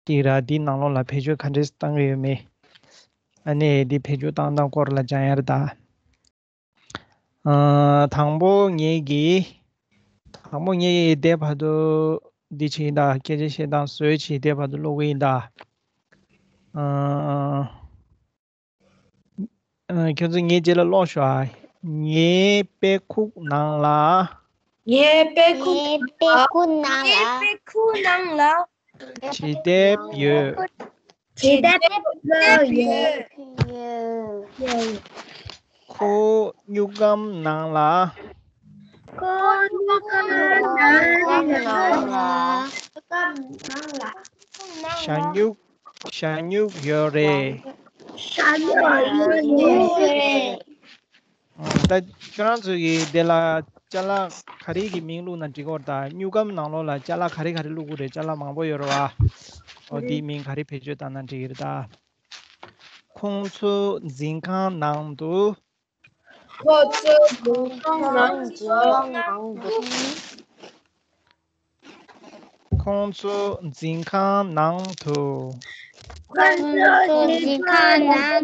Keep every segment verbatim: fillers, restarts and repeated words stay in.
ཀྱི་ར་འདི་ནང་ལོགས་ལ་བེད་སྤྱོད་ག་འདྲས་བཏང་གི་ཡོད་མེད། ཨ་ནི་འདི་བེད་སྤྱོད་བཏང་སྟངས་སྐོར་ལ་སྦྱང་ཡ་རེད་ད། ཨ། དང་པོ་ངེད་ཀྱིས། དང་པོ་ངེད་ཀྱིས་དེ་བར་དུ་འདི་བྱེད་ཡིན་ད། སྐད་ཆ་བཤད་སྟངས་བཟོས་བྱས་དེ་བར་དུ་ཀློག་གི་ཡིན་ད། ཨ། ཨ། ཁྱོད་ཚོ་ངའི་རྗེས་ལ་ཀློག་ཤོག་ཨ། ངའི་དཔེ་ཁུག་ནང་ལ། ངའི་དཔེ་ཁུག་ངའི་དཔེ་ཁུག་ནང་ལ། ངའི་དཔེ་ཁུག་ནང་ལ། བྱེད་དེབ་ཡོད། བྱེད་དེབ་ཡོད། ཁོའི་སྨྱུག་སྒམ་ནང་ལ། ཁོའི་སྨྱུག་སྒམ་ནང་ལ། ཞྭ་སྨྱུག་ཞྭ་སྨྱུག་ཡོད་རེད། ཞྭ་སྨྱུག་ཡོད་རེད། ད་ཁྱོད་རང་ཚོ་གིས་དེ་ལ་ཅ་ལག་ག་རེ་གི་མིང་བླུགས་ན་འགྲིག་གི་རེད། ད་སྨྱུག་སྒམ་ནང་ལོགས་ལ་ཅ་ལག་ག་རེ་ག་རེ་བླུགས་ཀྱི་རེད། ཅ་ལག་མང་པོ་ཡོད་རེད་བ། འོ་དེའི་མིང་ག་རེ་བེད་སྤྱོད་བཏང་ན་འགྲིག་གི་རེད་ད། ཁོང་ཚོའི་འཛིན་ཁང་ནང་དུ། ཁོ་ཚོའི་འཛིན་ཁང་ནང་དུ། ཁོང་ཚོའི་འཛིན་ཁང་ནང་དུ། ཁོང་ཚོའི་འཛིན་ཁང་ནང་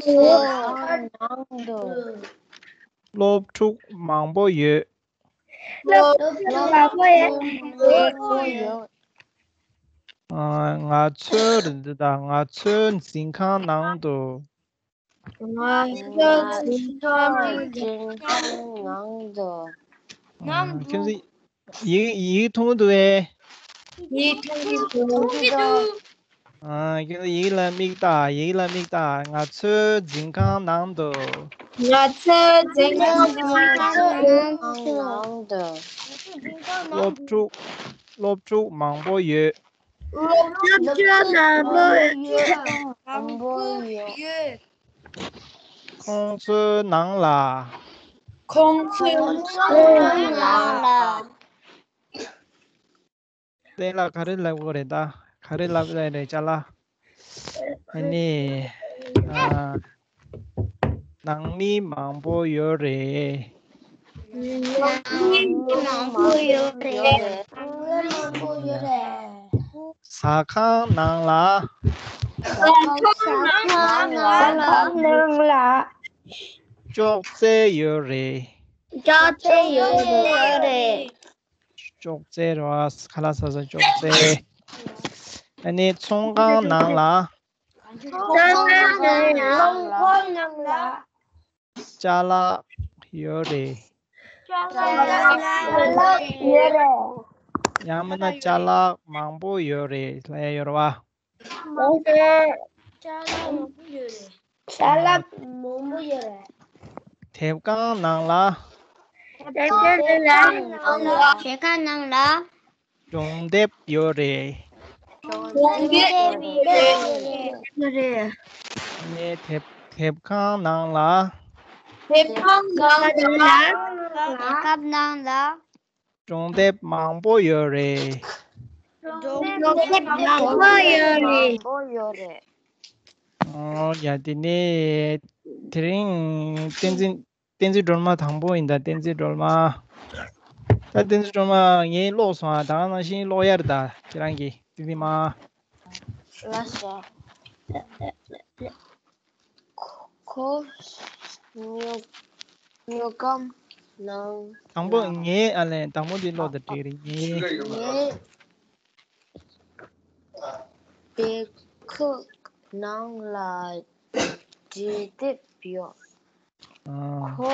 དུ། སློབ་ཕྲུག་མང་པོ་ཡོད། སློབ་ཕྲུག་མང་པོ་ཡོད། ཨ། ང་ཚོའི་རེད་འདི་ད། ང་ཚོའི་འཛིན་ཁང་ནང་དུ། ང་ཚོའི་འཛིན་ཁང་ནང་དུ། ཨ། ཁྱོད་ཚོ་ཡིག་ཡིག་མཐོང་གི་འདུག་གས། ཡིག་མཐོང་གི་འདུག་ཨ། ཁྱོད་ཚོ་ཡིག་ལ་མིག་ལྟ། ཡིག་ལ་མིག་ལྟ། ང་ཚོའི་འཛིན་ཁང་ནང་དུ། ང་ཚོའི་འཛིན་ཁང་ནང་དུ། སློབ་ཕྲུག་སློབ་ཕྲུག་མང་པོ་ཡོད། སློབ་ཕྲུག་མང་པོ་ཡོད། ཁོང་ཚོའི་ནང་ལ། ཁོང་ཚོའི་ནང་ལ། དེ་ལ་ག་རེ་ལབ་དགོས་རེད་ད། ག་རེ་ལབ་ཡ་རེད་ཅ་ལག་ཨ་ནི། ཨ། ནང་མི་མང་པོ་ཡོད་རེད། ནང་མི་མང་པོ་ཡོད་རེད། ནང་མི་མང་པོ་ཡོད་རེད། ཟ་ཁང་ནང་ལ། ཟ་ཁང་ནང་ལ། ཟ་ཁང་ནང་ལ། ཅོག་ཙེ་ཡོད་རེད། ཅོག་ཙེ་ཡོད་རེད། ཅོག་ཙེ་རེད་བ། ཁ་ལག་ཟ་ས་ཅོག་ཙེ། ཨ་ནི་ཚོང་ཁང་ནང་ལ། ཚོང་ཁང་ནང་ལ། ཚོང་ཁང་ནང་ལ། ཅ་ལག་ཡོད་རེད། ཅ་ལག་ཡོད་རེད། ཡང་མིན་ན་ཅ་ལག་མང་པོ་ཡོད་རེད་ལབ་ཡ་ཡོད་རེད་བ། ཅ་ལག་མང་པོ་ཡོད་རེད། ཅ་ལག་མང་པོ་ཡོད་རེད། དེབ་ཁང་ནང་ལ། དེབ་ཁང་ནང་ལ། དེབ་ཁང་ནང་ལ། སྒྲུང་དེབ་ཡོད་རེད། སྒྲུང་དེབ་ཡོད་རེད། ནས་དེབ་དེབ་ཁང་ནང་ལ། དེབ་ཁང་ནང་ལ། དེབ་ཁང་ནང་ལ། སྒྲུང་དེབ་མང་པོ་ཡོད་རེད། སྒྲུང་དེབ་མང་པོ་ཡོད་རེད། མང་པོ་ཡོད་རེད། ཨོ་ཡ། དེ་ནས་དེ་རིང་བསྟན་འཛིན་བསྟན་འཛིན་སྒྲོལ་མ་དང་པོ་ཡིན་ད། བསྟན་འཛིན་སྒྲོལ་མ། ད་བསྟན་འཛིན་སྒྲོལ་མ་ངས་ཀློག་སོང་ཨ། ད་ག་ནང་བཞིན་ཀློག་ཡ་རེད་ད། ཁྱེད་རང་གིས་བསྟན་འཛིན་མ། ལགས་སོ། ཁོ་སྨྱུག་སྨྱུག་སྒམ་ནང་། དང་པོ་ལ། ངས་ཨ་ལས་དང་པོ་འདི་ཀློག་ད་འགྲིག་རེད། ངས། ངས་དཔེ་ཁུག་ནང་ལ་འབྲི་དེབ་ཡོད། ཨ། ཁོ་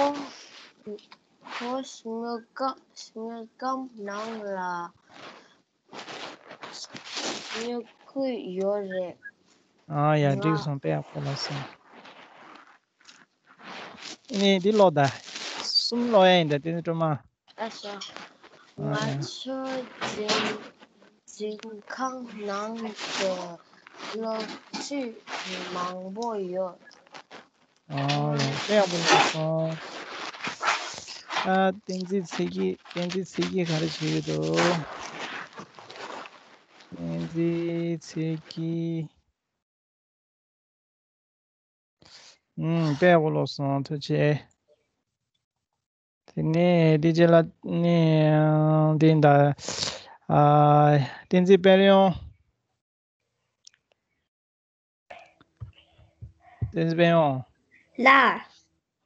ཁོ་སྨྱུག་སྒམ་སྨྱུག་སྒམ་ནང་ལ་སྨྱུ་གུ་ཡོད་རེད། ཨ་ཡ། ང་འགྲིག་སོང་། དཔེ་ཡག་པོ་ལབ་སོང་། ཨེ་ནས་འདི་ཀློག་ད། གསུམ་ཀློག་ཡ་ཡིན་ད། བསྟན་འཛིན་སྒྲོལ་མ། ལགས་སོ། ང་ང་ཡ། ཚོའི་འཛིན་འཛིན་ཁང་ནང་དུ་སློབ་ཕྲུག་མང་པོ་ཡོད། ཨོ་ཡ། དཔེ་ཡག་པོ་ལབ་སོང་། ཨ། བསྟན་འཛིན་ཚེ་སྐྱིད། བསྟན་འཛིན་ཚེ་སྐྱིད་ག་རེ་བྱེད་ཀྱི་འདུག་བསྟན་འཛིན་ཚེ་སྐྱིད། ཨུམ། དཔེ་ཡག་པོ་ལབ་སོང་། ཐུགས་རྗེ་ཆེ། དེ་ནས་དེ་རྗེས་ལ་ནི་འདི་འདྲ། ཨ། བསྟན་འཛིན་དཔལ་ཡོན། བསྟན་འཛིན་དཔལ་ཡོན། ལགས།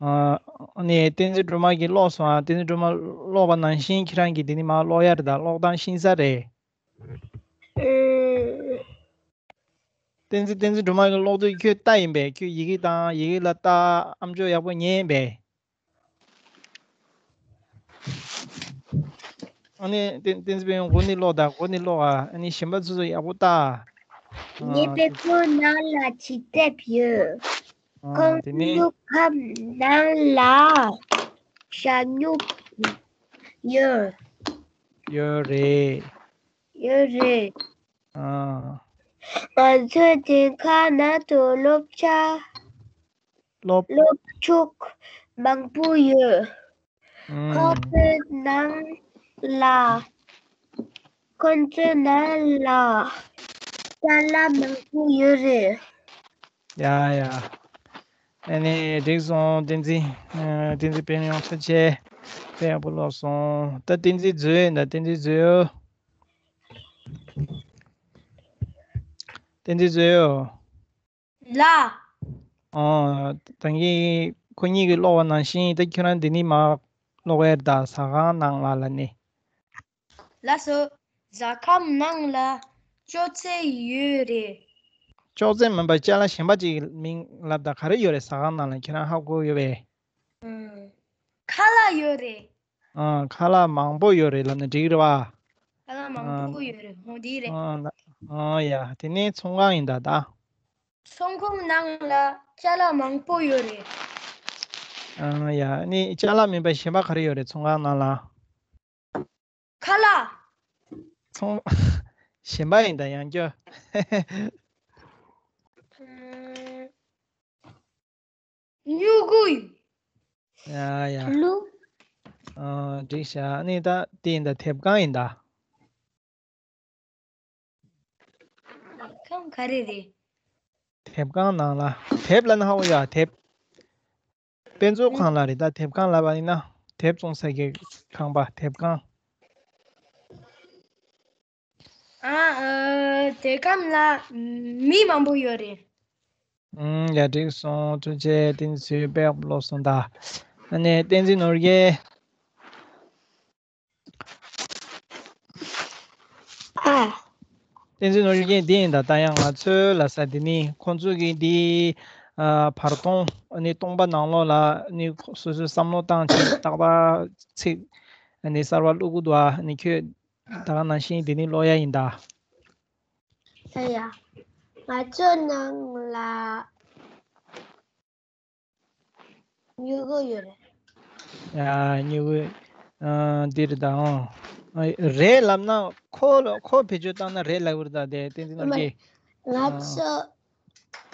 ཨ་ནི་བསྟན་འཛིན་སྒྲོལ་མ་གིས་ཀློག་སོང་ཨ། བསྟན་འཛིན་སྒྲོལ་མ་ཀློག་པ་ནང་བཞིན་ཁྱེད་རང་གིས་འདི་ནས་མར་ཀློག་ཡ་རེད་ད། ཀློག་སྟངས་ཤེས་ས་རེད། ཨུམ། བསྟན་འཛིན་བསྟན་འཛིན་སྒྲོལ་མ་གིས་ཀློག་དུས་ཁྱོད་ལྟ་ཡིན་པས། ཁྱོད་ཡི་གེ་དང་ཡི་གེ་ལ་ལྟ། ཨམ་ཅོག་ཡག་པོ་ཉན་ཡིན་པས། ཨ་ནི་བསྟན་བསྟན་འཛིན་དཔལ་ཡོན་འགོ་ནས་ཀློག་དང་། འགོ་ནས་ཀློག་ཨ། ཨ་ནི་གཞན་པ་ཚོ་ཚོ་ཡག་པོ་ལྟ། ངའི་ཨ་དཔེ་ཁང་ནང་ལ་ཅིག་དེབ་ཡོད། ཨ་ཁང་དེ་ནས་སྨྱུག་ཁབ་ནང་ལ་ཞ་སྨྱུག་ཡོད། ཡོད་རེད། ཡོད་རེད། ཨ། ང་ཚོའི་སྡོད་ཁང་ནང་དུ་སློབ་ཆ་སློབ། སློབ་ཕྲུག་མང་པོ་ཡོད། ཨུམ། ཁོ་ཚོའི་ནང་ལ། ཁོ་ཚོའི་ནང་ལ་ཅ་ལག་མང་པོ་ཡོད་རེད། ཡ་ཡ། ཨ་ནི་འགྲིག་སོང་། བསྟན་འཛིན། ཨ། བསྟན་འཛིན་དཔལ་ཡོན་ཐུགས་རྗེ་ཆེ། དཔེ་ཡག་པོ་ཀློག་སོང་། ད་བསྟན་འཛིན་མཛོད་ཡོད་ན། བསྟན་འཛིན་མཛོད་ཡོད། བསྟན་འཛིན་མཛོད་ཡོད། ལགས། ཨོ། ད་གིན་ཁོ་གཉིས་ཀྱིས་ཀློག་པ་ནང་བཞིན་ད་ཁྱོད་རང་འདི་ནས་མར་ཀློག་ཡ་རེད་ད། ཟ་ཁང་ནང་ལ་ལབ་ནས། ལགས་སོ། ཟ་ཁང་ནང་ལ་ཅོག་ཙེ་ཡོད་རེད། ཅོག་ཙེ་མིན་པ་ཅ་ལག་གཞན་པ་ཅིག་གི་མིང་ལབ་ད། ག་རེ་ཡོད་རེད་ཟ་ཁང་ནང་ལ། ཁྱེད་རང་ཧ་གོ་ཡོད་པས། ཨང་། ཁ་ལག་ཡོད་རེད། ཨང་། ཁ་ལག་མང་པོ་ཡོད་རེད་ལབ་ན་འགྲིག་རེད་བ། ཁ་ལག་མང་པོ་ཡོད་རེད། འོ་འདི་རེད། ཨང་། ཨང་། ཡ། དེ་ནས་ཚོང་ཁང་ཡིན་ད་ད། ཚོང་ཁང་ནང་ལ་ཅ་ལག་མང་པོ་ཡོད་རེད། ཨང་། ཡ། ཨ་ནི་ཅ་ལག་མིན་པ་གཞན་པ་ག་རེ་ཡོད་རེད་ཚོང་ཁང་ནང་ལ། ཁ་ལག་ཚོང་། གཞན་པ་ཡིན་ད་ཡང་སྐྱོ། ཨང་། སྨྱུ་གུ། ཡ་ཡ། གླུ། ཨ། འགྲིག་ཤག་ཨ་ནི་ད་དེ་ཡིན་ད། དེབ་ཁང་ཡིན་ད། དེབ་ཁང་ག་རེ་རེད། དེབ་ཁང་ནང་ལ། དེབ་ལབ་ན་ཧ་གོ་ཡ། དེབ། དཔེ་མཛོད་ཁང་ལ་རེད་ད། དེབ་ཁང་ལབ་པ་ཡིན་ན་དེབ་བཙོང་ས་གི་ཁང་པ། དེབ་ཁང་། ཨ། ཨ། དེབ་ཁང་ལ་མི་མང་པོ་ཡོད་རེད། ཨུམ། ཡ། འགྲིག་སོང་། ཐུགས་རྗེ་ཆེ། བསྟན་འཛིན་ཚོས་དཔེ་ཡག་པོ་ཀློག་སོང་ད། ཨ་ནི་བསྟན་འཛིན་ནོར་རྒྱས། ཨ། བསྟན་འཛིན་ནོར་རྒྱས་འདི་ཡིན་ད། ད་ཡང་ང་ཚོའི་ལབ་ས་འདི་ནི་ཁོང་ཚོ་གི་འདི། ཨ། བར་སྟོང་། ཨ་ནི་སྟོང་པ་ནང་ལོགས་ལ་ནི་སོ་སོའི་བསམ་བློ་བཏང་བྱས་ཏག་ཏག་ཚིག་ཨ་ནི་གསར་པ་བླུག་གི་འདུག་ཨ་ནི་ཁྱོད་ད་ག་ནང་བཞིན་འདི་ནི་ཀློག་ཡ་ཡིན་ད། ཨ་ཡ། ང་ཚོའི་ནང་ལ་སྨྱུ་གུ་ཡོད་རེད། ཡ། སྨྱུ་གུ། ཨ། འདི་རེད་ད། ཨང་། ཨ། རེད་ལབ་ན་ཁོ་ལ་ཁོ་བེད་སྤྱོད་བཏང་ན་རེད་ལབ་ཀྱི་རེད་ད། དེ་བསྟན་འཛིན་ནོར་གྱིས། ང་ཨ། ཚོ་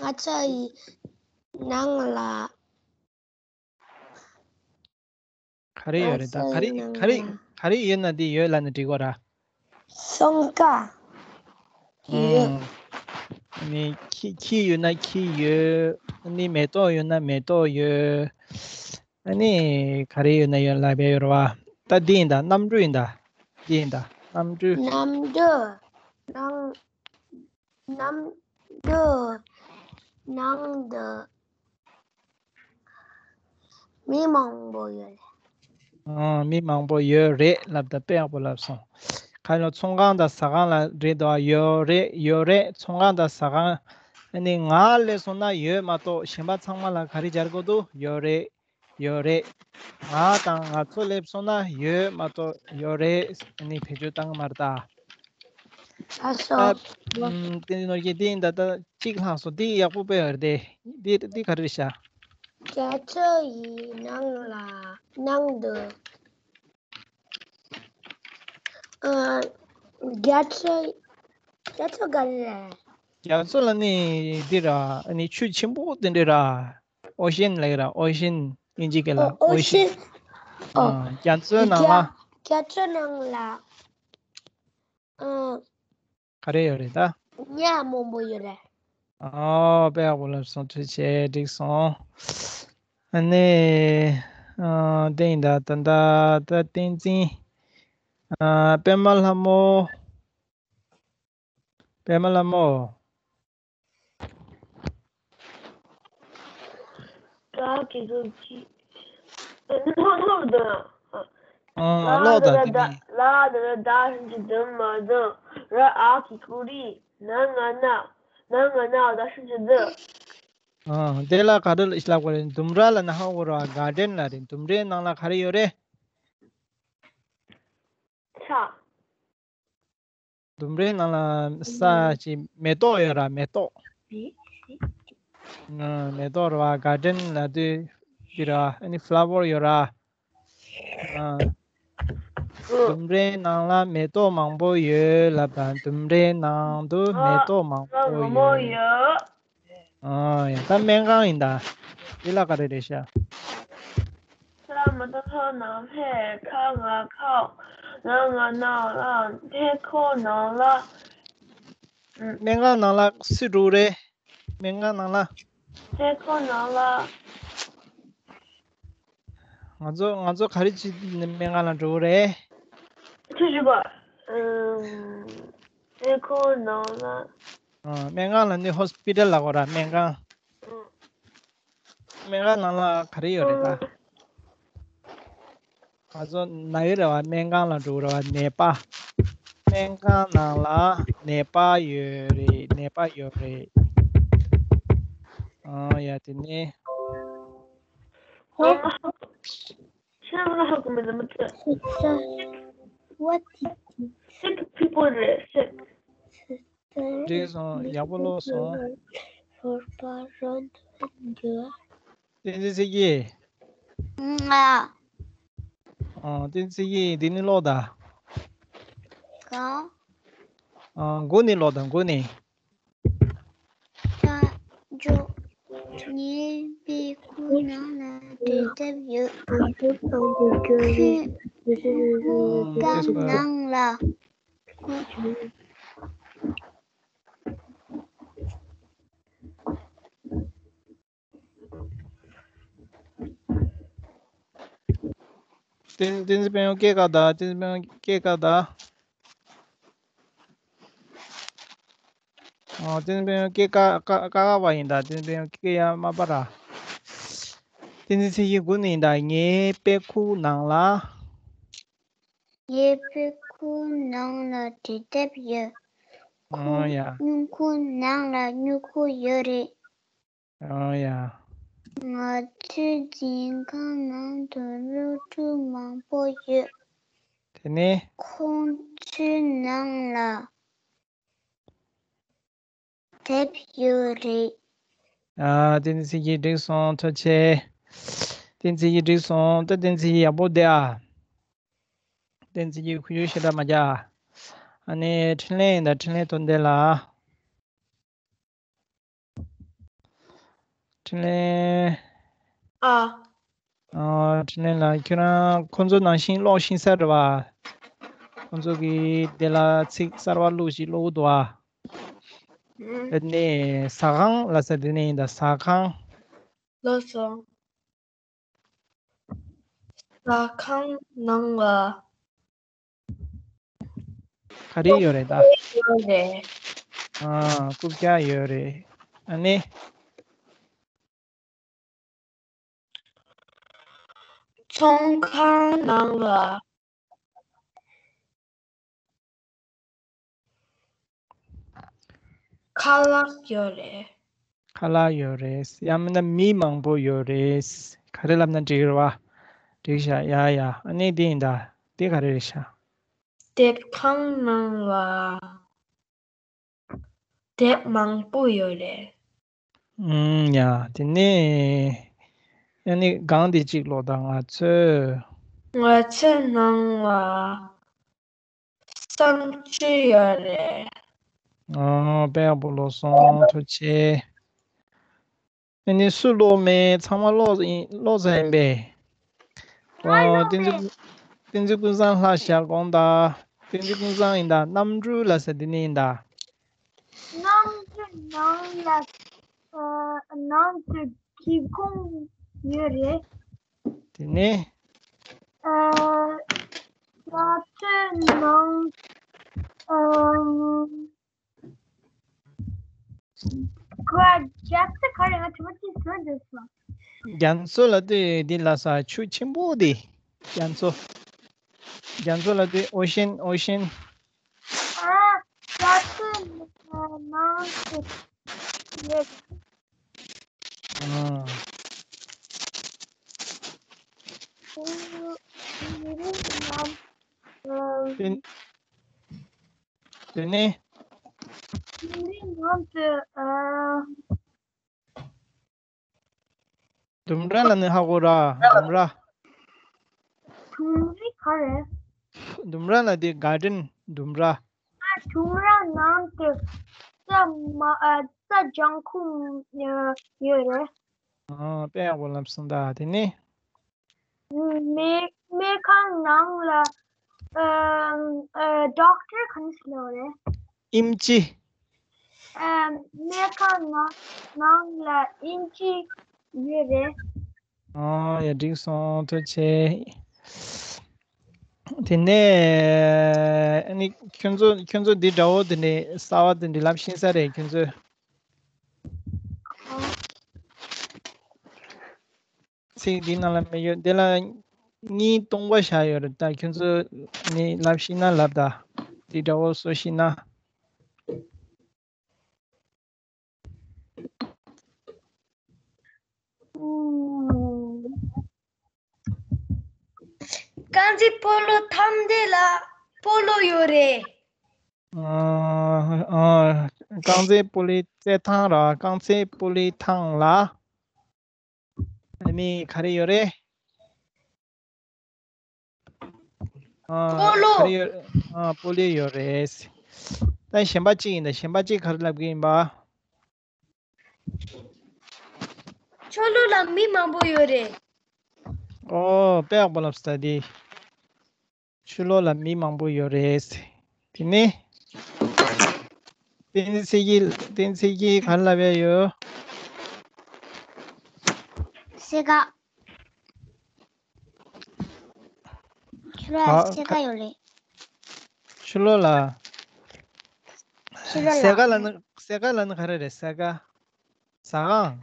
ང་ཚོ་ཡི་ནང་ལ། ག་རེ་ཡོད་རེད་ད། ག་རེ་ག་རེ་ག་རེ་ཡོད་ན་དེ་ཡོད་ལབ་ན་འགྲིག་གོ་ར། སོང་ཀ་ཡོད། ཨ་ནི་ཁྱི་ཁྱི་ཡོད་ན་ཁྱི་ཡོད། ཨ་ནི་མེ་ཏོག་ཡོད་ན་མེ་ཏོག་ཡོད། ཨ་ནི་ག་རེ་ཡོད་ན་ཡོད་ལབ་པ་ཡོད་རེད་བ། ད་འདི་ཡིན་ད། གནམ་གྲུ་ཡིན་ད། འདི་ཡིན་ད། གནམ་གྲུ། གནམ་གྲུ་ནང་། གནམ་གྲུ་ནང་དུ་མི་མང་པོ་ཡོད་རེད། ཨང་། མི་མང་པོ་ཡོད་རེད་ལབ་ད། དཔེ་ཡག་པོ་ལབ་སོང་། ཁ་ལོ་ཚོང་ཁང་དང་ཟ་ཁང་ལ་རེད་དོ། ཡོད་རེད། ཡོད་རེད། ཚོང་ཁང་དང་ཟ་ཁང་། ཨ་ནི་ང་སླེབས་སོང་ན་ཡོད་མ་གཏོགས་གཞན་པ་ཚང་མ་ལ་ག་རེ་སྦྱར་དགོས་འདུག་ཡོད་རེད། ཡོད་རེད། ང་དང་ང་ཚོ་སླེབས་སོང་ན་ཡོད་མ་གཏོགས་ཡོད་རེད་ཨ་ནི་བེད་སྤྱོད་བཏང་གི་མ་རེད་ད། ཨ་སོ། ད། ཨམ། བསྟན་འཛིན་ནོར་གྱིས་འདི་ཡིན་ད། ད་གཅིག་ལྷག་སོང་། འདི་ཡག་པོ་དཔེ་ཡོད་རེད་དེ། འདི་འདི་ག་རེ་རེད་ཤག་རྒྱ་མཚོ་ཡི་ནང་ལ་ནང་དུ། ཨ། རྒྱ་མཚོ། རྒྱ་མཚོ་ག་རེ་རེད། རྒྱ་མཚོ་ལ་ནི་འདི་ར། ཨ་ནི་ཆུ་ཆེན་པོ་དེ་འདྲ་ར། ཨོ་ཤན་ལབ་ཀྱི་ར། ཨོ་ཤན་དབྱིན་ཇི་སྐད་ལ་ཨོ་ཨོ་ཤན། ཤན། ཨ། རྒྱ་མཚོའི་ནང་ལ། རྒྱ་མཚོའི་ནང་ལ། ཨ། ག་རེ་ཡོད་རེད་ད། ཉ་མང་པོ་ཡོད་རེད། ཨོ། དཔེ་ཡག་པོ་ལབ་སོང་། ཐུགས་རྗེ་ཆེ། འགྲིག་སོང་། ཨ་ནི། ཨ། དེ་ཡིན་ད། ད་ད་ད་བསྟན་འཛིན། ཨ། པད་མ་ལྷ་མོ། པད་མ་ལྷ་མོ། ད་གི་གུ་གི། ནོ་ནོ་ད། ཨ་ལོ་ད་དེ་ནི། ལ་ད་ད་ད་ཧྲིན་གྱི་དུམ་མ་དུམ། ར་ཨ་གི་གུ་རི། ན་ང་ན། ན་ང་ན་ད་ཧྲིན་གྱི་དུ། ཨ་དེ་ལ་ག་རེ་ལབ་དགོས་རེད། ལྡུམ་ར་ལབ་ན་ཧ་གོ་ར། གར་ཌེན་ལབ་རེད། ལྡུམ་རའི་ནང་ལ་ག་རེ་ཡོད་རེད། ཆ། ལྡུམ་རའི་ནང་ལ་ས་ཅིག་མེ་ཏོག་ཡོད་ར། མེ་ཏོག་ཨ་མེ་ཏོག་རེད་བ། གར་ཌེན་ལབ་དུས་འདི་ར། ཨ་ནི་ཕ་ལ་ཝར་ཡོད་ར། ཨ་ལྡུམ་རའི་ནང་ལ་མེ་ཏོག་མང་པོ་ཡོད་ལབ་དང་། ལྡུམ་རའི་ནང་དུ་མེ་ཏོག་མང་པོ་ཡོད། ཨ་ཡ། ད་སྨན་ཁང་ཡིན་ད། འདི་ལ་ག་རེ་རེད་ཤག་ས་མ་ཏོ་ཁ་ན་ཧེ། ཁ་ང་ཁའོ། ན་ང་ནའོ། ལ་ཧེ་ཁོ་ནང་ལ། སྨན་ཁང་ནང་ལ་སུ་འགྲོ་རེད། སྨན་ཁང་ནང་ལ། ཧེ་ཁོ་ནང་ལ། ང་ཚོ་ང་ཚོ་ག་རེ་བྱེད་སྨན་ཁང་ལ་འགྲོ་གི་རེད། ཁྱོད་ཞུ་བ། ཨམ། ཧེ་ཁོ་ནང་ལ། ཨ་སྨན་ཁང་ལ་ནི་ཧོ་སི་པི་ཊལ་ལབ་དགོས་ར། སྨན་ཁང་། ཨམ། སྨན་ཁང་ནང་ལ་ག་རེ་ཡོད་རེད་ད། ང་ཚོ་ན་གི་རེད་བ། སྨན་ཁང་ལ་འགྲོ་གི་རེད་བ། ནད་པ། སྨན་ཁང་ནང་ལ་ནད་པ་ཡོད་རེད། ནད་པ་ཡོད་རེད། ཨ་ཡ། དེ་ནས། ཧོ། ཤ་ང་ཧ་གོ་མི་འདུག་མི་ཚེ། Sister, what did you sick people རེད། sick. འགྲིག་སོང་། ཡག་པོ་ཀློག་སོང་། བོར་པ་རོན་འདུག་བསྟན་འཛིན་ཚེ་སྐྱིད། ང་། ཨ་བསྟན་འཛིན་ཚེ་སྐྱིད། འདི་ནས་ཀློག་དང་། གང་། ཨ་མགོ་ནས་ཀློག་དང་། མགོ་ནས། ད་འཇོག་ངའི་པད་ཁུག་ནང་ལ་དྲིལ་དེབ་ཡོད། ཁོའི་ཨ་སྐམ་ནང་ལ། བསྟན་བསྟན་འཛིན་དཔལ་ཡོན་སྐད་བཀག་དང་། བསྟན་འཛིན་དཔལ་ཡོན་སྐད་བཀག་དང་། ཨོ། བསྟན་འཛིན་དཔལ་ཡོན་སྐད་བཀག་བཀག་བཀག་བ་ཡིན་ད། བསྟན་འཛིན་དཔལ་ཡོན་སྐད་ཡར་མ་སྤར་ར། བསྟན་འཛིན་ཚེ་སྐྱིད་མགོ་ནས་ཡིན་ད། ངའི་པད་ཁུག་ནང་ལ། ངའི་པད་ཁུག་ནང་ལ་དྲིལ་དེབ་ཡོད། ཨོ་ཁོང་ཡ། སྨྱུ་གུ་ནང་ལ་སྨྱུ་གུ་ཡོད་རེད། ཨོ་ཡ། ང་ཚོའི་འཛིན་ཁང་ནང་དུ་སློབ་ཕྲུག་མང་པོ་ཡོད། དེ་ནས། ཁོང་ཚོའི་ནང་ལ་དེབ་ཡོད་རེད། ཨ། བསྟན་འཛིན་ཚེ་སྐྱིད་འགྲིག་སོང་། ཐུགས་རྗེ་ཆེ། བསྟན་འཛིན་ཚེ་སྐྱིད་འགྲིག་སོང་། ད་བསྟན་འཛིན་ཚེ་སྐྱིད་ཡག་པོ་བསྡད་ཨ། བསྟན་འཛིན་ཚེ་སྐྱིད་ཁུ་ཡུ་ཞེ་དྲག་མ་རྒྱག་ཨ་ནི་འཕྲིན་ལས་ཡིན་ད། འཕྲིན་ལས་དོན་ལྡན་ལགས། འཕྲིན་ལས། ཨ། ཨ། འཕྲིན་ལས་ལགས། ཁྱོད་རང་ཁོ་ཚོ་ནང་བཞིན་ཀློག་ཤེས་ས་རེད་བ། ཁོ་ཚོ་གིས་དེ་ལ་ཚིག་གསར་བ་བླུགས་ཤིག་ཀློག་འདུག་ཨ། ཨུམ། དེ་ནས་ཟ་ཁང་ལབ་ས་དེ་ནས་ཡིན་ད། ཟ་ཁང་། ལགས་སོ། ཟ་ཁང་ནང་ལ། ག་རེ་ཡོད་རེད་ད། ཡོད་རེད། ཨ། རྐུབ་བཀྱག་ཡོད་རེད། ཨ་ནི། ཚོང་ཁང་ནང་ལ། ཁ་ལག་ཡོད་རེད། ཁ་ལག་ཡོད་རེད། ཡང་མིན་ན་མི་མང་པོ་ཡོད་རེད། ག་རེ་ལབ་ན་འགྲིག་རེད་བ། འགྲིག་ཤག་ཡ་ཡ། ཨ་ནི་འདི་ཡིན་ད། འདི་ག་རེ་རེད་ཤག་དེབ་ཁང་ནང་ལ་དེབ་མང་པོ་ཡོད་རེད། ཨུམ། ཡ། དེ་ནས་ཨ་ནི་སྒང་དེ་གཅིག་ཀློག་དང་། ང་ཚོས། ང་ཚོའི་ནང་ལ་གསང་སྤྱོད་ཡོད་རེད། ཨོ། དཔེ་ཡག་པོ་ཀློག་སོང་། ཐུགས་རྗེ་ཆེ། ཨ་ནི་སུ་ཀློག་མེད། ཚང་མ་ཀློག་ཡིན། ཀློག་ཚར་ཡིན་པས། ཨོ། བསྟན་འཛིན། བསྟན་འཛིན་ཀུན་བཟང་ལྷ་ཞག་དགོངས་དག་བསྟན་འཛིན་ཀུན་བཟང་ཡིན་ད། གནམ་གྲུ་ལབ་ས་འདི་ནས་ཡིན་ད། གནམ་གྲུ་ནང་ལ། ཨ། ནང་དུ་སྒེའུ་ཁུང་ཡོད་རེད། དེ་ནས། ཨ། ང་ཚོའི་ནང་། ཨ། ཀ་རྒྱབ་ས་ག་རེ། ང་དྲི་བ་གཅིག་ཟོན་འདོད་སོང་། རྒྱ་མཚོ་ལབ་དུས་འདི་ལ་ས་ཆུ་ཆེན་པོ་འདི། རྒྱ་མཚོ། རྒྱ་མཚོ་ལབ་དུས་ཨོ་ཤན། ཨོ་ཤན། ཨ། རྒྱ་མཚོ་ནང་དུ་ཡོད། ཨ། དེ་དེ་ནས། ཨ། ལྡུམ་ར་ལ་ནི་ཧ་གོ་ར། ལྡུམ་ར། ལྡུམ་རའི་ག་རེ། ལྡུམ་ར་ལ་དེ་གར་ཌེན་ལྡུམ་ར། ཨ། ལྡུམ་ར་ནང་དུ་རྩྭ་མ་ཨ། རྩྭ་ལྗང་ཁུ་ཡོད་རེད། ཨ། དཔེ་ཡག་པོ་ལབ་སོང་ད། དེ་ནི། སྨན་སྨན་ཁང་ནང་ལ་ཨ་ཨ་ཌོག་ཊར་ག་ནས་ལོ་རེད། ཨེམ་ཆི། ཨ། སྨན་ཁང་ནང་ནང་ལ་ཨེམ་ཆི་ཡོད་རེད། ཨ། ཡ། འགྲིག་སོང་། ཐུགས་རྗེ་ཆེ། དེ་ནས་ཨ་ནི་ཁྱོད་ཚོ་ཁྱོད་ཚོ་འདི་འདྲ་བོ་དེ་འདྲའི་གསར་བ་དེ་འདྲའི་ལབ་ཤེས་ས་རེད་ཁྱོད་ཚོས། ཚིག་འདི་ནང་ལ་མི་ཡོད། འདི་ལ་གཉིས་སྟོང་པ་བཞག་ཡོད་རེད། ད་ཁྱོད་ཚོ་ནི་ལབ་ཤེས་ན་ལབ། ད་འདི་འདྲ་བོ་བཟོ་ཤེས་ན། རྐང་རྩེད་སྤོ་ལོ་ཐང་དེ་ལ་སྤོ་ལོ་ཡོད་རེད། ཨ། ཨ། རྐང་རྩེད་སྤོ་ལོའི་རྩེད་ཐང་ར། རྐང་རྩེད་སྤོ་ལོའི་ཐང་ལ་ཨ་ནི་ག་རེ་ཡོད་རེད། ཨ། སྤོ་ལོ། ག་རེ་ཡོད། ཨ། སྤོ་ལོ་ཡོད་རེད། ད་གཞན་པ་གཅིག་ཡིན་ད། གཞན་པ་གཅིག་ག་རེ་ལབ་ཀྱི་ཡིན་པ། ཆོ་ལོ་ལ་མི་མང་པོ་ཡོད་རེད། ཨོ། དཔེ་ཡག་པོ་ལབ་སོང་ད་འདི། ཆོ་ལོ་ལ་མི་མང་པོ་ཡོད་རེད། དེ་ནས་བསྟན་འཛིན་ཚེ་སྐྱིད། བསྟན་འཛིན་ཚེ་སྐྱིད་ག་རེ་ལབ་ཡ་ཡོད། སེ་ག། ཆོ་ལོ་ལ་ཨ། སེ་ག་ཡོད་རེད། ཆོ་ལོ་ལ། ཆོ་ལོ་ལ། སེ་ག་ལབ་ན། སེ་ག་ལབ་ན་ག་རེ་རེད། སེ་ག། ཟ་ཁང་།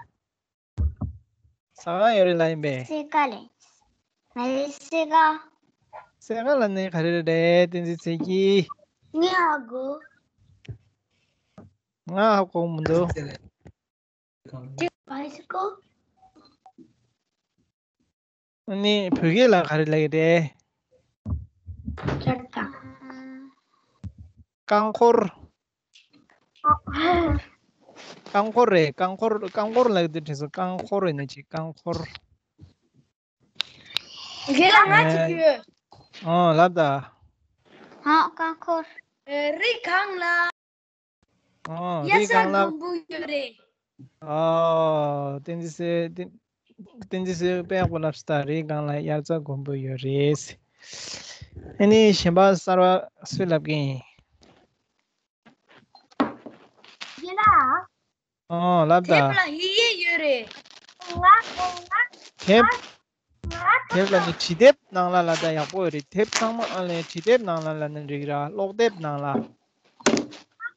ཟ་ཁང་ཡོད་རེད་ལབ་ཡིན་པས། སེ་ག་ལས། ང་ལས་སེ་ག། སེ་ག་ལབ་ནི་ག་རེ་རེད། བསྟན་འཛིན་ཚེ་སྐྱིད། ངས་ཧ་གོ། ང་ཧ་གོ་མི་འདུག། Bicycle། ཨ་ནི་བོད་སྐད་ལ་ག་རེ་ལབ་ཀྱི་རེད། རྐང་འཁོར། རྐང་འཁོར་རེད། རྐང་འཁོར། རྐང་འཁོར་ལབ་ཀྱི་འདུག་དྲན་སོང་། རྐང་འཁོར་རེད་ནི་ཅིག། རྐང་འཁོར། དེ་ལ་ང་ཅིག་ཡོད། ཨོ། ལབ་ད། ཨ། རྐང་འཁོར། རི་སྒང་ལ། ཨོ། རི་སྒང་ལ། དབྱར་རྩྭ་དགུན་འབུ་ཡོད་རེད། ཨོ། བསྟན་འཛིན་ཚེ། བསྟན་འཛིན་ཚེ་དཔེ་ཡག་པོ་ལབ་སོང་ད། རི་སྒང་ལ་དབྱར་རྩྭ་དགུན་འབུ་ཡོད་རེད། ཨ་ནི་གཞན་པ་གསར་བ་སུས་ལབ་ཀྱི་ཡིན། ཡིན་ན། ཨོ། ལབ་ད། དེབ་ལ་ཧེ་ཡིག་ཡོད་རེད། ང་ང་དེབ། ང་དེབ་ལ་ནི་བྲིས་དེབ་ནང་ལ་ལབ་ད་ཡག་པོ་ཡོད་རེད། དེབ་ཚང་མ་ཨ་ལས་བྲིས་དེབ་ནང་ལ་ལབ་ན་འགྲིག་ར། ཀློག་དེབ་ནང་ལ།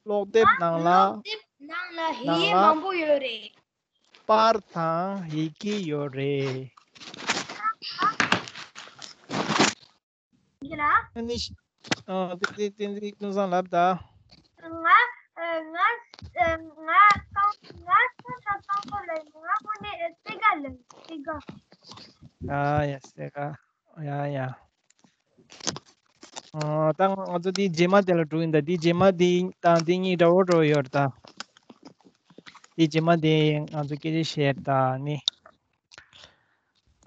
ཀློག་དེབ་ནང་ལ། ཀློག་དེབ་ནང་ལ་ཧེ་ཡིག་ནང་ལ་མང་པོ་ཡོད་རེད། པར་དང་ཡི་གེ་ཡོད་རེད། ཨ་ནི། ཨ། བསྟན་འཛིན། བསྟན་འཛིན་ཀུན་བཟང་ལབ་ད། ང་། ང་། ང་རྐང་། ང་རྐང་ཁ་རྐང་འཁོར་ལབ་ཡིན། ང་དངོས་གནས་སེ་ག་ལབ་ཡིན། སེ་ག། ཡ་ཡ། སེ་ག། ཡ་ཡ། ཨ། ད་ང་ཚོ་འདི་རྗེས་མ་དེ་ལ་འགྲོ་ཡིན་ད། འདི་རྗེས་མ་འདི་དང་འདི་གཉིས་འདྲ་བོ་འདྲ་བོ་ཡོད་རེད་ད། འདི་རྗེས་མ་འདི་ང་ཚོ་སྐད་ཆ་བཤད་ད་ནི།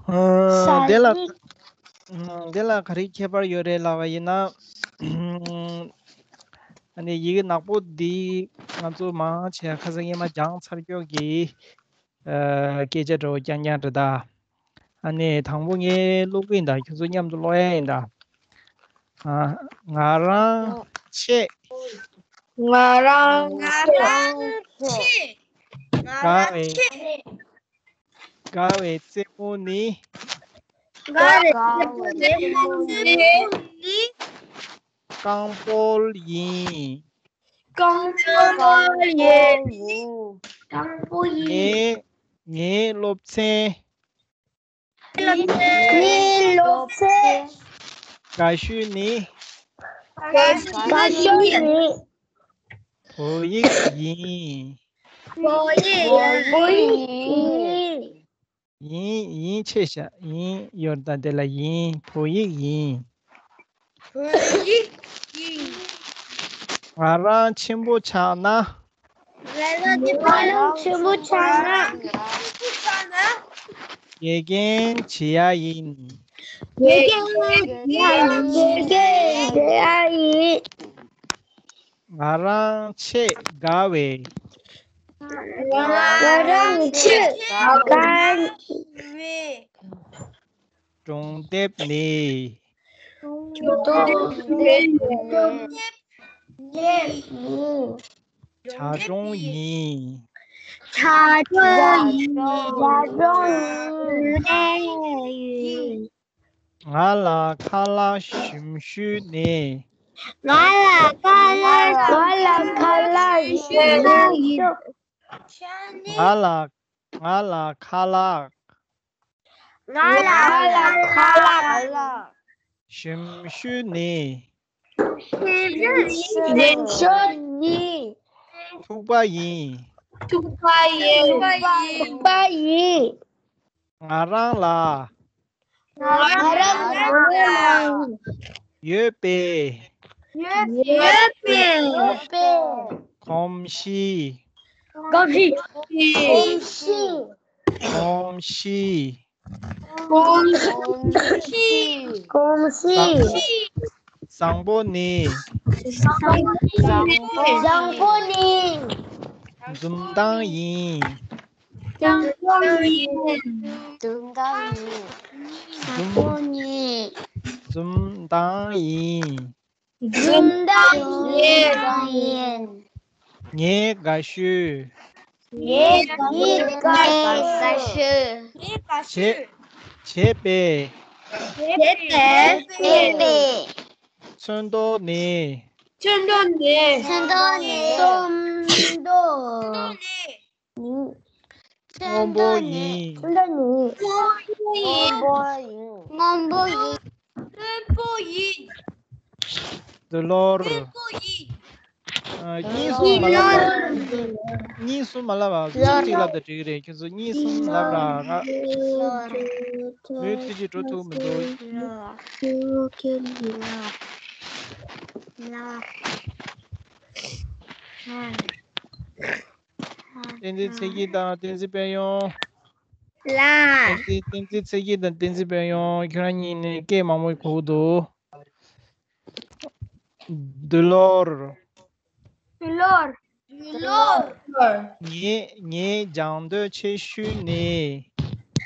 ཨ། དེ་ལ། ཨ། དེ་ལ་ག་རེ་ཁྱད་པར་ཡོད་རེད་ལབ་པ་ཡིན་ན། ཨ་ནི་ཡི་གེ་ནག་པོ་འདི་ང་ཚོ་མང་ཆེ་ཁ་སང་སྔོན་མ་སྦྱངས་ཚར་ཀྱོག་གི། ཨ། སྐད་ཆ་འདྲ་བོ་རྐྱང་རྐྱང་རེད་ད། ཨ་ནི་དང་པོ་ངས་ཀློག་གི་ཡིན་ད། ཁྱོད་ཚོ་མཉམ་དུ་ཀློག་ཡ་ཡིན་ད། ཨ། ང་རང་ཆེ། ང་རང་ང་རང་ཆེ། ང་རང་ཆེ། དགའ་བའི་རྩེད་མོ་ནི། དགའ་བའི་རྩེད་མོ་ནི། རྐང་སྤོལ་ཡིན། རྐང་སྤོལ་ཡིན། རྐང་སྤོལ་ཡིན། ངའི། ངའི་སློབ་ཚན། ནི་སློབ་ཚན། དགའ་ཤོས་ནི། དགའ་ཤོས་ནི། བོད་ཡིག་ཡིན། བོད་ཡིག་ཡིན། ཡིན། ཡིན་ཆེ་ཤ་ཡིན་ཡོད་ད་དེ་ལ་ཡིན། བོད་ཡིག་ཡིན། བོད་ཡིག་ཡིན། ང་རང་ཆེན་པོ་ཆགས་ན། ང་རང་ཆེན་པོ་ཆགས་ན། དགེ་རྒན་བྱེད་ཡ་ཡིན། དགེ་རྒན་བྱེད་ཡ་ཡིན། ང་རང་ཆེས་དགའ་བའི། ང་རང་ཆེས་དགའ་བའི། སྒྲུང་དེབ་ནི། སྒྲུང་དེབ་ནི། བྱ་སྒྲུང་ཡིན། བྱ་སྒྲུང་ཡིན། བྱ་སྒྲུང་ཡིན། ང་ལ་ཁ་ལག་ཞིམ་ཤོས་ནི། ང་ལ་ཁ་ལག་ང་ལ་ཁ་ལག་ཞིམ་ཤོས། ང་ལ་ང་ལ་ཁ་ལག་ང་ལ་ཁ་ལག་ཞིམ་ཤོས་ནི། ཞིམ་ཤོས་ནི། ཐུག་པ་ཡིན། ཐུག་པ་ཡིན། ཐུག་པ་ཡིན། ང་རང་ལ། ང་རང་ལ། ཡོད་པའི། ཡོད་པའི། གོམས་གཤིས། གོམས་གཤིས། གོམས་གཤིས། གོམས་གཤིས། གོམས་གཤིས། གོམས་གཤིས། བཟང་པོ་ནི། བཟང་པོ་ནི། འཛུམ་མདངས་ཡིན། འཛུམ་མདངས་ཡིན། འཛུམ་མདངས་ཡིན། འཛུམ་འཛུམ་མདངས་ཡིན། འཛུམ་མདངས་ཡིན། ངའི་དགའ་ཤོས། ངའི་དགའ་ཤོས། བྱེད་བྱེད་པའི། བྱེད་པའི། ཚོན་མདོག་ནི། ཚོན་མདོག་ནི། ཚོན་མདོག་ནི། སྔོན་པོ་ཡིན། སྔོན་པོ་ཡིན། སྔོན་པོ་ཡིན། སྔོན་པོ་ཡིན། དུ་ལོར། སྔོན་པོ་ཡིན། ཨ། གཉིས་གསུམ་མ་ལབ་ར། གཉིས་གསུམ་མ་ལབ་ར། གསུམ་གཅིག་ལབ་དང་འགྲིག་གི་རེད། ཁྱོད་ཚོ་གཉིས་གསུམ་ལབ་ར། ང་མུ་མཐུད་ཀྱིས་འགྲོ་ཐུབ་མི་འདུག་བསྟན་འཛིན་ཚེ་སྐྱིད་དང་བསྟན་འཛིན་དཔལ་ཡོན། ལགས། བསྟན་འཛིན་བསྟན་འཛིན་ཚེ་སྐྱིད་དང་བསྟན་འཛིན་དཔལ་ཡོན། ཁྱོད་རང་གཉིས་ནས་སྐད་མང་པོ་གོ་གི་འདུག་དུ་ལོར། དུ་ལོར། དུ་ལོར། ངའི་ངའི་སྦྱང་འདོད་ཆེ་ཤོས་ནི།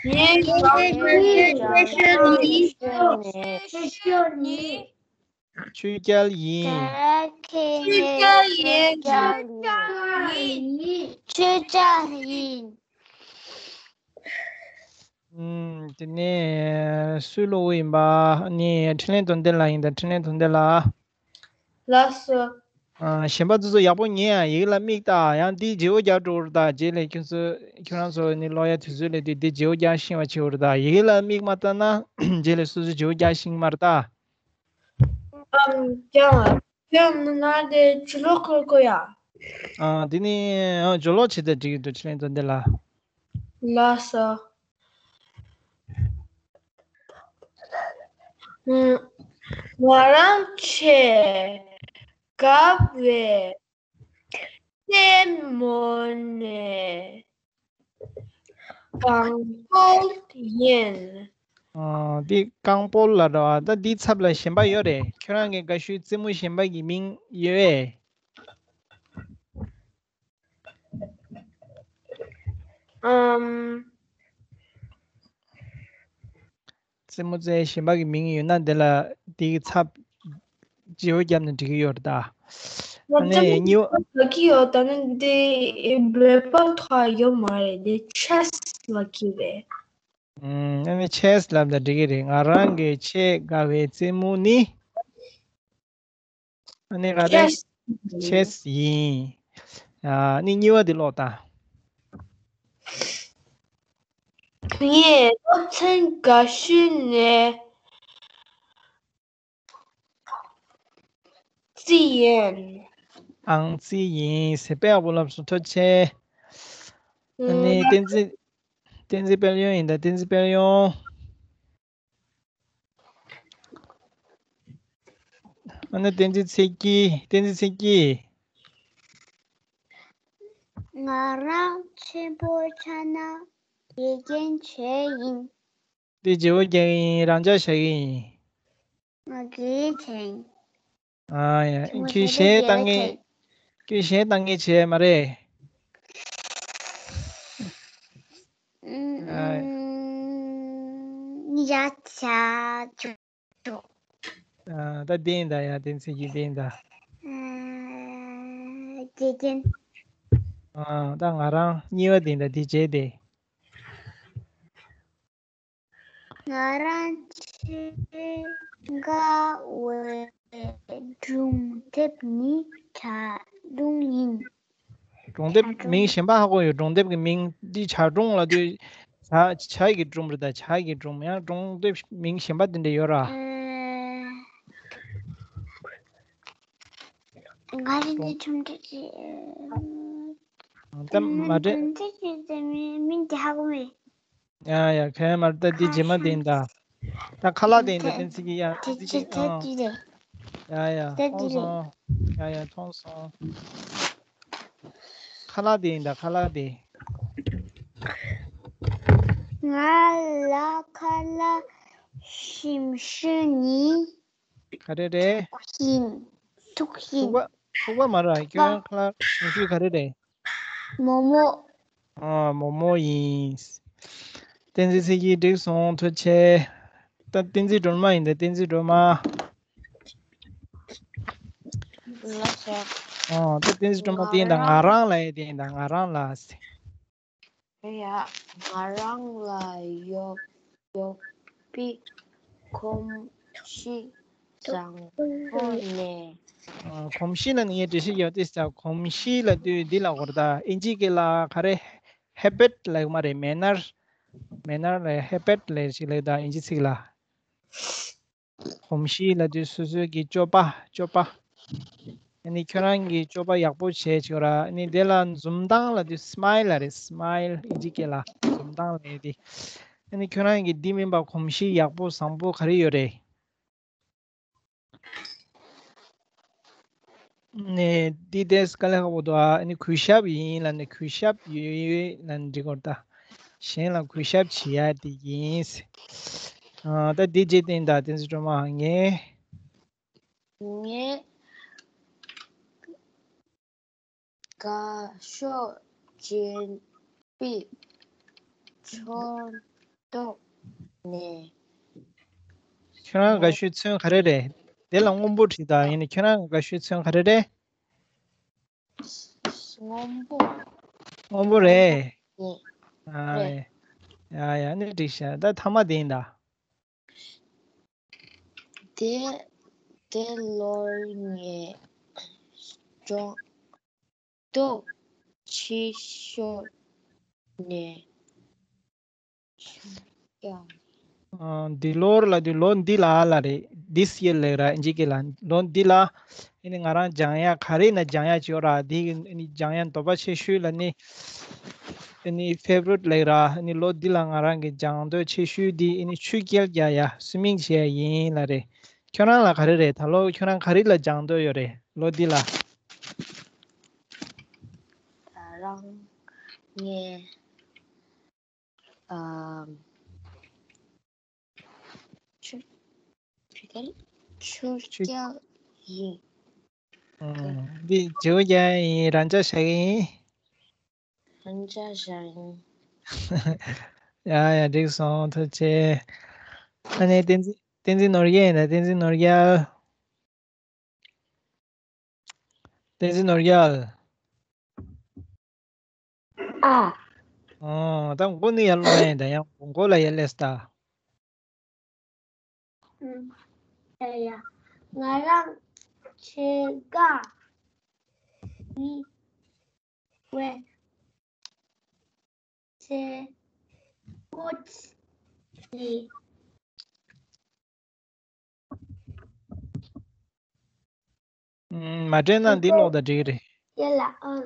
ངའི་སྦྱང་འདོད་ཆེ་ཤོས་ནི། ཆེ་ཤོས་ནི། ཆོས་རྒྱལ་ཡིན། ཆོས་རྒྱལ་ཡིན། ཆོས་རྒྱལ་ཡིན། ཨུམ། དེ་ནས་སུས་ཀློག་གི་ཡིན་པ། ཨ་ནི་འཕྲིན་ལས་དོན་ལྡན་ལགས་ཡིན་ད། འཕྲིན་ལས་དོན་ལྡན་ལགས། ལགས་སོ། ཨ། གཞན་པ་ཚོ་ཚོ་ཡག་པོ་ཉན་ཡ། ཡི་གེ་ལ་མིག་ལྟ། ཡང་འདི་བརྗེ་པོ་རྒྱག་འགྲོ་རུ་ད། རྗེས་ལ་ཁྱོད་ཚོ་ཁྱོད་རང་ཚོ་ནི་ཀློག་ཡ་དུས་ཚོད་སླེབས་དུས་འདི་བརྗེ་པོ་རྒྱག་ཤེས་པ་བྱེད་འུ་རུ་ད། ཡི་གེ་ལ་མིག་མ་ལྟ་ན་རྗེས་ལ་སོ་སོ་བརྗེ་པོ་རྒྱག་ཤེས་མ་རེད་ད། ཨམ། ཀྱང་ཁྱོད་མི་ང་དེ་ཇུ་ལོག་གི་གོ་ཡ། ཨ། དེ་ནི་ཨ་ཇུ་ལོག་བྱེད་དེ་འགྲིག་གི་འདུག་ཁྲི་ལན་དོན་དེ་ལ། ལགས་སོ། ང་རང་ཆེས་དགའ་བའི་རྩེད་མོ་ནི་རྐང་སྤོལ་ཡིན། ཨ། འདི་རྐང་སྤོལ་ལ་ར། ད་འདིའི་ཚབ་ལ་གཞན་པ་ཡོད་རེད། ཁྱོད་རང་གི་དགའ་ཤོས་རྩེད་མོ་གཞན་པ་གི་མིང་ཡོད་པས། ཨམ། རྩེད་མོ་རྩེ་གཞན་པ་གི་མིང་ཡོད་ན་དེ་ལ་དེའི་ཚབ་བརྗེ་པོ་བརྒྱབ་ན་འགྲིག་གི་ཡོད་རེད་ད། ཨ་ནི་གཉིས་པ། ལབ་ཀྱི་ཡོད། ད་ནི་འདི་བོད་པ་ཐོག་ཡོད་མ་རེད། འདི་ཆེས་ལབ་ཀྱི་རེད། ཨམ། ཨ་ནི་ཆེས་ལབ་ན་འགྲིག་གི་རེད། ང་རང་གི་ཆེས་དགའ་བའི་རྩེད་མོ་ནི། ཨ་ནི་ག་རེ། ཆེས། ཆེས་ཡིན། ཨ་ནི་གཉིས་པ་དེ་ཀློག་དང་། ངས་སློབ་ཚན་འགའ་ཤས་ནས་རྩིས་ཡིན། ཨང་རྩིས་ཡིན་ཟེར། དཔེ་ཡག་པོ་ལབ་སོང་། ཐུགས་རྗེ་ཆེ། ཨ་ནི་བསྟན་འཛིན། བསྟན་འཛིན་དཔལ་ཡོན་ཡིན་ད། བསྟན་འཛིན་དཔལ་ཡོན། ཨ་ནི་བསྟན་འཛིན་ཚེ་སྐྱིད། བསྟན་འཛིན་ཚེ་སྐྱིད། ང་རང་ཆེན་པོ་ཆགས་ན་དགེ་རྒན་བྱས་ཡིན། འདི་བརྗེ་བོ་རྒྱག་གི་ཡིན། རང་འཇགས་བཞག་གི་ཡིན། ང་དགེ་རྒན་བྱས་ཡིན། ཨ་ཡ། ཆེན་པོ་ཁྱོད་ཆགས་ན་གཞས་བཏང་མཁན། དགེ་རྒན་བྱས་ཡིན། ཁྱོད་གཞས་བཏང་མཁན་བྱས་མ་རེད། ཨ། ཡ་ཆ་ཆུ། ཨ། ད་འདི་ཡིན་ད་ཡ། བསྟན་འཛིན་ཚེ་སྐྱིད། འདི་ཡིན་ད། ཨ། དགེ་རྒན། ཨ། ད་ང་རང་གཉིས་པ་འདི་ཡིན་ད། འདི་བྱས་ཏེ། ང་རང་ཆེས་དགའ་བའི་སྒྲུང་དེབ་ནི་བྱ་སྒྲུང་ཡིན། སྒྲུང་དེབ་བྱ་སྒྲུང་། མིང་གཞན་པ་ཧ་གོ་ཡོད། སྒྲུང་དེབ་ཀྱི་མིང་འདི་བྱ་སྒྲུང་ལབ་དུས་བྱ། བྱ་ཡི་སྒྲུང་རེད་ད། བྱ་ཡི་སྒྲུང་། ཡང་སྒྲུང་དེབ་མིང་གཞན་པ་དེ་འདྲ་ཡོད་ར། ཨ། ང་རང་ནི་སྒྲུང་དེབ་ཀྱི། ད་མ་འདྲེ། སྒྲུང་དེབ་ཀྱི་མིང་དེ་ཧ་གོ་མེད། ཡ་ཡ། ག་ཡ་མར་ད་འདི་རྗེས་མ་དེ་ཡིན་ད། ད་ཁ་ལག་དེ་ཡིན་ད། བསྟན་འཛིན་གྱི་ཡ། དེ་དེ་དེ་ཨ། དེ་རེད། ཡ་ཡ། དེ་མཐོང་དེ་རེད། སོང་། ཡ་ཡ། མཐོང་སོང་། ཁ་ལག་དེ་ཡིན་ད། ཁ་ལག་དེ། ང་ལ་ཁ་ལག་ཞིམ་ཤོས་ནི། ག་རེ་རེད། ཐུག་ཤིང་། ཐུག་ཤིང་། ཐུག་པ། ཐུག་པ་མ་རེད། ཁྱོད་རང་ཁ་ལག་ཞིམ་ཤོས་ག་རེ་རེད། མོག་མོག་ཨ། མོག་མོག་ཡིན། བསྟན་འཛིན་ཚེ་སྐྱིད་འགྲིག་སོང་། ཐུགས་རྗེ་ཆེ། ད་བསྟན་འཛིན་སྒྲོལ་མ་ཡིན་ད། བསྟན་འཛིན་སྒྲོལ་མ། ལགས་སོ། ཨ། ད་བསྟན་འཛིན་སྒྲོལ་མ་དེ་ཡིན་ད། ང་རང་ལ་ཡ་དེ་ཡིན་ད། ང་རང་ལ་ཟེར། ཡ། ང་རང་ལ་ཡོ། ཡོ་པི་གོམས་གཤིས་བཟང་པོ་ནས། ཨ། གོམས་གཤིས་ལ་ནི་ངས་འགྲེལ་བཤད་ཡོད་དེ་ཟེར། གོམས་གཤིས་ལབ་དུས་འདི་ལབ་དགོས་རེད་ད། ཨིན་ཇི་སྐད་ལ་ག་རེ། ཧེ་བིཊ་ལབ་ཀྱི་མ་རེད། མེ་ནར། མེ་ནར་ལ་ཧེ་བིཊ་ལབ་ཞིག་ལབ་ད། ཨིན་ཇི་ཚིག་ལ། གོམས་གཤིས་ལབ་དུས་སོ་སོའི་གི་སྤྱོད་པ། སྤྱོད་པ། ཨ་ནི་ཁྱོད་རང་གི་སྤྱོད་པ་ཡག་པོ་བྱས་བྱོས་ར། ཨ་ནི་དེ་ལ་འཛུམ་མདངས་ལབ་དུས་སི་མའིལ་ལབ་རེད། སི་མའིལ། ཨིན་ཇི་སྐད་ལ་འཛུམ་མདངས་ལབ་དེ། ཨ་ནི་ཁྱོད་རང་གི་འདི་མིན་པ་གོམས་གཤིས་ཡག་པོ་བཟང་པོ་ག་རེ་ཡོད་རེད། ནས་འདི་ཏོག་ཙམ་དཀའ་ལས་ཁག་པོ་འདུག་ཨ། ཨ་ནི་གུས་ཞབས་ཡིན་ལབ་ནས། གུས་ཞབས་ཡོད་ལབ་ནས་འགྲིག་གོ་རེད་ད། གཞན་ལ་གུས་ཞབས་བྱེད་ཡ་དེ་ཡིན། ཨ། ད་འདི་རྗེས་བསྟན་ད། བསྟན་འཛིན་སྒྲོལ་མ། ངས། ངས་དགའ་ཤོས་ཅན་པི་ཚོན་མདོག་ནས། ཁྱོད་རང་དགའ་ཤོས་ཚོན་ག་རེ་རེད། དེ་ལ་སྔོན་པོ་བྲིས་དང་། ཡིན་ནའི་ཁྱོད་རང་དགའ་ཤོས་ཚོན་ག་རེ་རེད། སྔོན་པོ། སྔོན་པོ་རེད། ཨ། རེད། ཡ་ཡ། ནི་འགྲིག་ཤག་ད་ཐ་མ་དེ་ཡིན་ད། དེ། དེ་ལོར་ངས་སྒྲོ་འདོགས་ཆེ་ཤོས་ནས་ཀྱང་། ཨ། འདི་ལོར་ལབ་དུས་ལོ་འདི་ལ་ལབ་རེད། this year ལབ་ར། ཨིན་ཇི་སྐད་ལ། ལོ་འདི་ལ་ཨ་ནི་ང་རང་སྦྱང་ཡ་ག་རེ་ཡིན་ན་སྦྱང་ཡ་ཅིག་ཡོད་ར། འདི་ཨ་ནི་སྦྱང་ཡ་འདོད་པ་ཆེ་ཤོས་ལ་ནི་ཨ་ནི་ཕེ་ཝ་རིཊ་ལབ་ར། ཨ་ནི་ལོ་འདི་ལ་ང་རང་གི་སྦྱང་འདོད་ཆེ་ཤོས་འདི་ཨ་ནི་ཆུ་རྐྱལ་རྒྱག་ཡ། སུའི་མིང་བྱེད་ཡ་ཡིན་ལབ་རེད། ཁྱོད་རང་ལ་ག་རེ་རེད། ད་ལོ་ཁྱོད་རང་ག་རེ་ལ་སྦྱང་འདོད་ཡོད་རེད། ལོ་འདི་ལ། ད་རང་ངས། ཨམ། ཆུ། ཆུ་རྐྱལ། ཆུ་ཆུ། རྐྱལ་ཡིན། ཨམ། འདི་བརྗེ་པོ་རྒྱག་ཡིན། རང་འཇགས་བཞག་གི་ཡིན། རང་འཇགས་བཞག་ཡིན། ཡ་ཡ། འགྲིག་སོང་། ཐུགས་རྗེ་ཆེ། ཨ་ནི་བསྟན་འཛིན། བསྟན་འཛིན་ནོར་རྒྱལ་ཡིན་ད། བསྟན་འཛིན་ནོར་རྒྱལ། བསྟན་འཛིན་ནོར་རྒྱལ། ཨ། ཨོ། ད་མགོ་ནས་ཡར་སློང་ཡ་ཡིན་ད། ཡང་མགོ་ལ་ཡར་སླེབས་ད། ཨུམ། ཡ་ཡ། ང་རང་ཆེས་དགའ་བའི་ཚེ་སྒོ་ ཡིན། ཨུམ། མ་དྲན་ན་འདི་ཀློག་དང་འགྲིག་གི་རེད། ཡ་ལ་ཨ།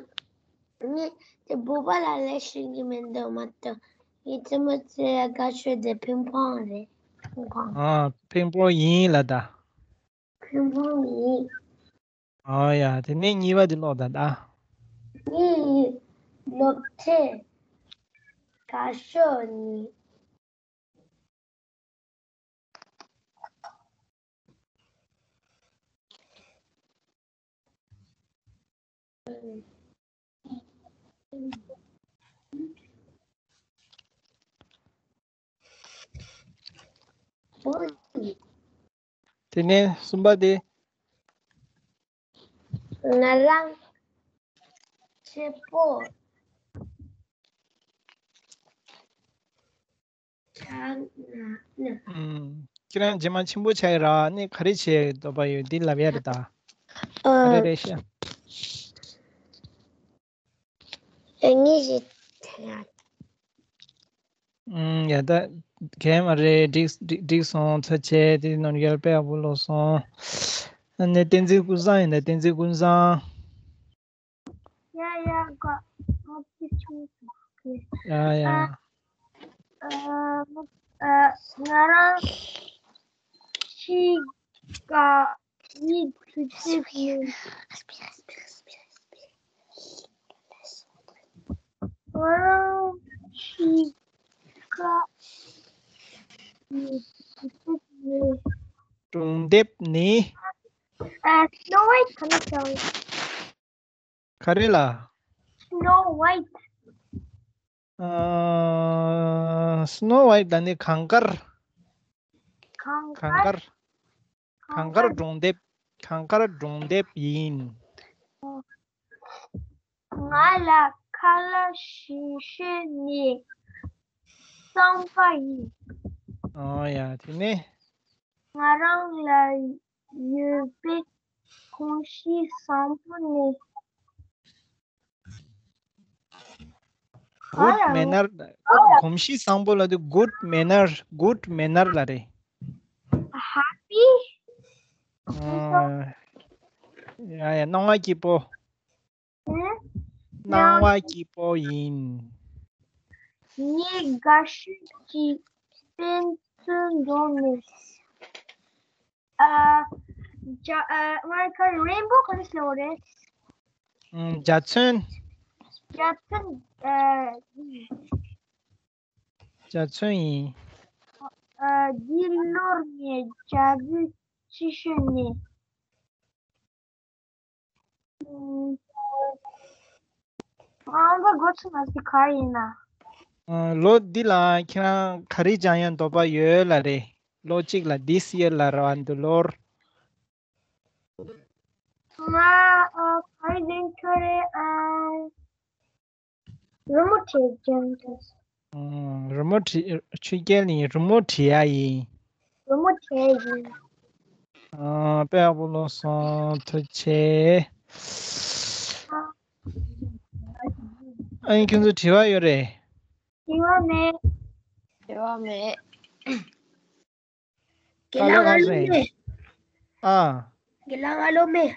ངས་དེ་བོད་པ་ལ་ལས་ཤེས་ཀྱི་མི་འདུག་མ་གཏོགས། ངའི་རྩེད་མོ་རྩེ་ཡ་དགའ་ཤོས་དེ་ཕིང་པོང་རེད། ཕིང་པོང་། ཨ། ཕིང་པོང་ཡིན་ལ་ད། ཕིང་པོང་ཡིན། ཨོ་ཡ། དེ་ནས་གཉིས་པ་དེ་ཀློག་དང་ད། ངའི་སློབ་གྲྭའི་དགའ་ཤོས་ནི། དེ་ནས་གསུམ་པ་དེ། ང་རང་ཆེན་པོ་ཆགས་ན་ནི། ཨུམ། ཁྱེད་རང་རྗེས་མ་ཆེན་པོ་ཆགས་ཡ་རག་ནི་ག་རེ་བྱེད་འདོད་པ་ཡོད་འདི་ལབ་ཡ་རེད་ད། ག་རེ་རེད་ཤག་ཨ་ནི་ཞིག་དེ་ཡང་། ཨུམ། ཡ་ད། གས་མ་རེད། འགྲིག་འགྲིག་འགྲིག་སོང་། ཐུགས་རྗེ་ཆེ། དེ་ནོར་རྒྱལ་དཔེ་ཡག་པོ་ཀློག་སོང་། ཨ་ནི་བསྟན་འཛིན་ཀུན་བཟང་ཡིན་ད། བསྟན་འཛིན་ཀུན་བཟང་། ཡ་ཡ་ག་ང་ཅི་ཆུང་ཡ་ཡ། ཨ་ཨ་ང་རང་ཤི་ག་ཡིད་ཆུ་ཆེ་གི། ང་རང་ཤི་ག་ཡིད་ཆུ་ཆེ་གི། སྒྲུང་དེབ་ནི། ཨ། Snow White ག་ནས་བྱུང་། ག་རེ་ལ། Snow White། ཨ། Snow White ལ་ནི་གངས་དཀར། གངས་གངས་དཀར། དཀར། གངས་དཀར་སྒྲུང་དེབ། གངས་དཀར་སྒྲུང་དེབ་ཡིན། ང་ལ་ཁ་ལག་ཞིམ་ཤོས་ནི་རྩམ་པ་ཡིན། ཨོ་ཡ། དེ་ནས། ང་རང་ལ་ཡོད་པའི་གོམས་གཤིས་བཟང་པོ་ནི། Good manner། གོམས་གཤིས་བཟང་པོ་ལབ་དུས་good manner། Good manner ལབ་རེད། Happy། ཨ། ཡ་ཡ། སྣང་བ་སྐྱིད་པོ། སྣང་བ་སྐྱིད་པོ་ཡིན། ངའི་དགའ་ཤོས་ཀྱི་དཔེ་མཚོན་འདྲ་མེད། ཨ། འཇའ། ཨ། ང་ཁ་rainbow ག་རེ་ཟེར་བ་རེད། ཨ། འཇའ་ཚོན། འཇའ་ཚོན། ཨ། འཇའ་ཚོན་ཡིན། ཨ། འདི་ལོར་ངའི་བྱ་དགའ་ཆེ་ཤོས་ནི། ང་ད་འགོ་ཚུགས་མ་ཟིན་ག་ཡིན་ན། ཨ། ལོ་འདི་ལ་ཁྱེད་རང་ག་རེ་སྦྱང་ཡ་འདོད་པ་ཡོད་ལབ་རེད། ལོ་གཅིག་ལ་this year ལ་ར་བ་འདི་ལོར། ང་ཨ་ག་རེ་སྦྱང་ཐུབ་རེད། ཨ། རི་མོ་བྲིས་སྦྱང་ཐུབ། ཨ། རི་མོ་བྲིས། ཆོས་རྒྱལ་ནི་རི་མོ་བྲིས་ཡ་ཡིན། རི་མོ་བྲིས་ཡ་ཡིན། ཨ། དཔེ་ཡག་པོ་ཀློག་སོང་། ཐུགས་རྗེ་ཆེ། ཨ་ནི་ཁྱོད་ཚོ་དྲི་བ་ཡོད་རེད། དྲི་བ་མེད། དྲི་བ་མེད། དགེ་ལགས་ང་སློབ་མེད། ཨ། དགེ་ལགས་ང་སློབ་མེད།